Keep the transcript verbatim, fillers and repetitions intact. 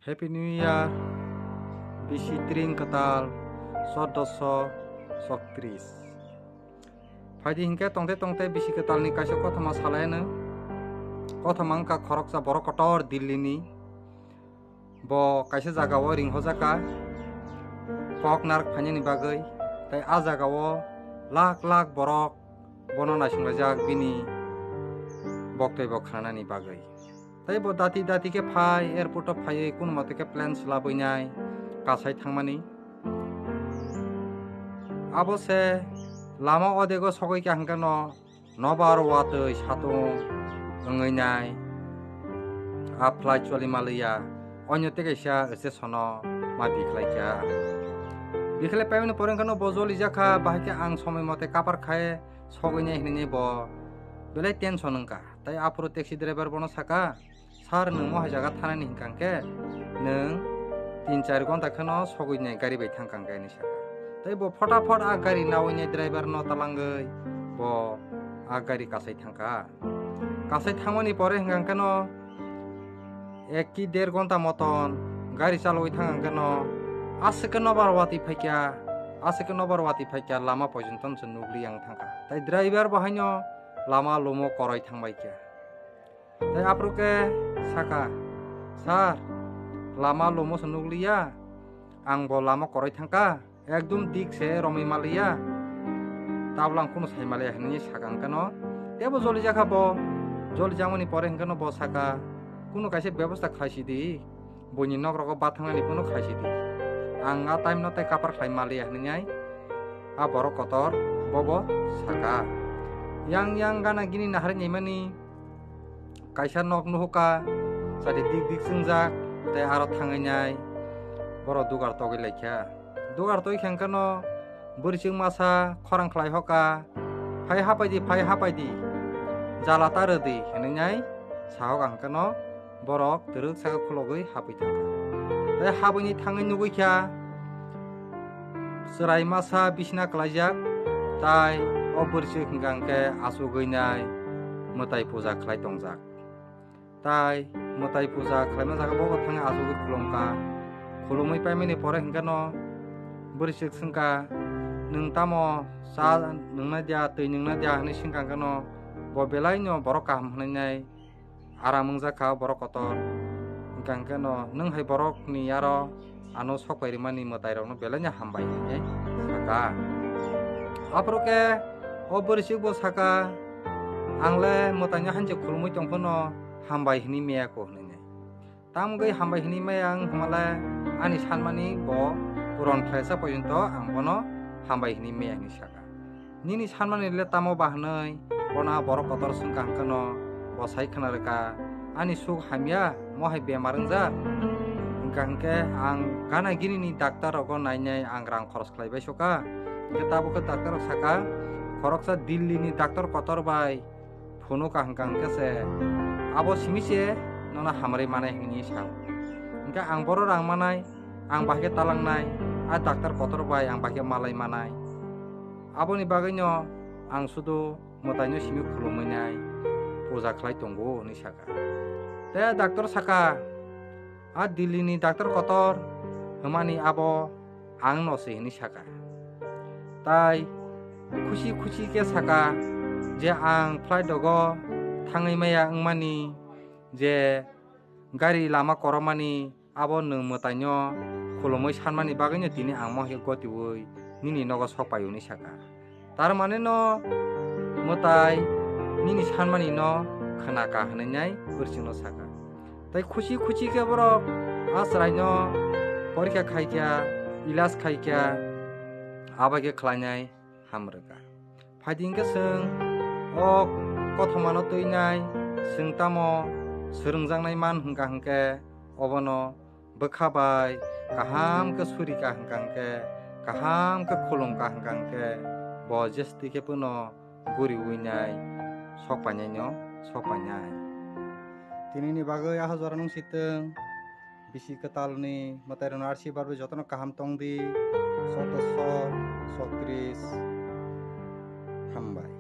Happy New Year, bisi tring kwtal, soddoso soktris. Phaidi hinkhe tongte tongte bisi kwtalni kaisa kothoma salaino. Kothoma wngkha khoroksa borok kotor Dillini. Bo kaisa jagao ringhojaka kok narwk phainani bagwi. Tai a jagao lakh lakh borok bono naisinglaijak bini boktoi bo khnanani bagwi. Tai bo dati dati khe phai, airport o phaiwi, kunu mote khe plane swlabwi nai kasai thangmani. Abo se lama odego sogwi kha hwnkhe no nobar watwi satung wngwi nai. A flight choli maliya, onyo tei kaisa station o ma bikhlai kha. Bikhlai paimani pore hwnkhe no bo jolijak kha, bahai khe ang somoi mote kapar khai sogwi nai hinwi bo belai tension wngkha. Tai aphuru taxi driver bono saka, "Sir, nwng mohai jaga thanani hwnkha hwnkhe nwng tin char gonta kheno sogwi nai gari bai thangkha hwnkhe," hinwi saka. Tai bo photapot a gari nawi nai driver no talangwi bo a gari kasai thangkha. Kasai thangmani pore hwnkha hwnkhe no ek ki der gonta moton gari chalwi thangkha hwnkhe no aswk khe nobar watwi phaikha, aswk khe nobar watwi phaikha, lama pojonto se nukli ang thangkha. Tai driver bo haino lama lumo koroi thangbai kha. Tai aphuru khe saka, "Sir, lama lumo se nukliya, ang bo lama koroi thangkha, ekdom dik se romwi maliya, tabla ang kunu sai maliya," hinwi saka hwnkhe no. Tebo jolijak kha bo, jolijakmani pore hwnkhe no bo saka, "Kunu kaisa bebosta khlai sidi, buini nok rogo bathangnani kunu khlai sidi, ang a time no tai kapar khlai maliya," hinwi a borok kotor bobo saka. Yang yang gana gini naharwi naimani kaisa nok nuhukha, sadi dik dik chwngjak, tei aro thangwi nai borok dugar togwi laikha. Dugar togwi kha hwnkhe no bwrwichwk masa khorang khlai hoka, "Phai hapai di, phai hapai di, jala ta rw di," hinwi nai sahoka hwnkhe no borok twrwk saka khulogwi hapwi thangkha. Tei habwini thangwi nugwi kha chwrai masa bisina klaijak, tai o bwrwichwk hwnkha hwnkhe achugwi nai mwtai puja khlai tongjak. Tai mwtai puja khlaima jaga bobo thangwi achugwi khulumkha. Khulumwi paimani pore hwnkhe no bwrwichwk swngkha, "Nwng tamo cha nwngnai dia, twi nwngnai dia?" hinwi swngkha hwnkhe no bo belai no borok kaham hwnwi nai aram wngjak kha borok kotor. Hwnkha hwnkhe no nwng hai borokni aro ano sok pai rwmani mwtairokno belai no hambai hinwi saka. Aphuru khe o bwrwichwk bo saka, "Ang le mwtaino hanjak khulumwi tong phano hambai hinwi maya kho," hinwi. "Tamo wngwi hambai hinwi maya wng hwnmale ani sanmani bo puron khlaisa porjonto ang bono hambai hinwi maya," hinwi saka. "Nini sanmani le tamo ba?" hwnwi bono a borok kotor swngkha hwnkhe no bo sai khna rwkha, "Ani suk hamya, mohai bemar wngjak?" Hwnkha hwnkhe ang gana gini ni doctor rogo nainai ang rang khoros khlai bai soka. Hwnkhe tabuk khe doctor rok saka, "Khoroksa Delhi ni doctor kotor bai phunukha hwnkha hwnkhe se abo simi se nono hamrwi manai," hwnwi sa. Hwnkhe ang boro rang manai, ang bahai khe talangnai, a doctor kotor bai ang bahai khe malai manai. Aboni bagwino ang sudu mwtaino simi khulumwi nai, puja khlai tongo, hwnwi saka. Tei doctor saka, "A Delhi ni doctor kotor hwnmani abo ang no se," hwnwi saka. Tai khusi khusi khe saka je ang flight rogo thangwi maya wngmani, je gari lama korokmani, abo nwng mwtaino khulumwi sanmani bagwino tini ang mohai khe gotiwi nini nogo sok pai, hwnwi saka. Tar mane no mwtai nini sanmani no khna ka, hwnwi nai bwrwichwk no saka. Tai khusi khusi khe borok a chwraino porikha khai kha, ilaj khai kha, abo khe khlainai hamrwkha. Phaidi hwnkhe chwng o kothomano twinai, chwng tamo swrwngjaknai man hwnkha hwnkhe obono bwkha bai kaham khe suri ka hwnkha hwnkhe, kaham khe khulum ka hwnkha hwnkhe, bo jesti khe phano guriwi nai sok painai no sok painai. Tinini bagwi aha jora nung sitwng, bisi kwtalni mwtairokno arsi barwi jotono kaham tong di, soto so, sotris, hambai.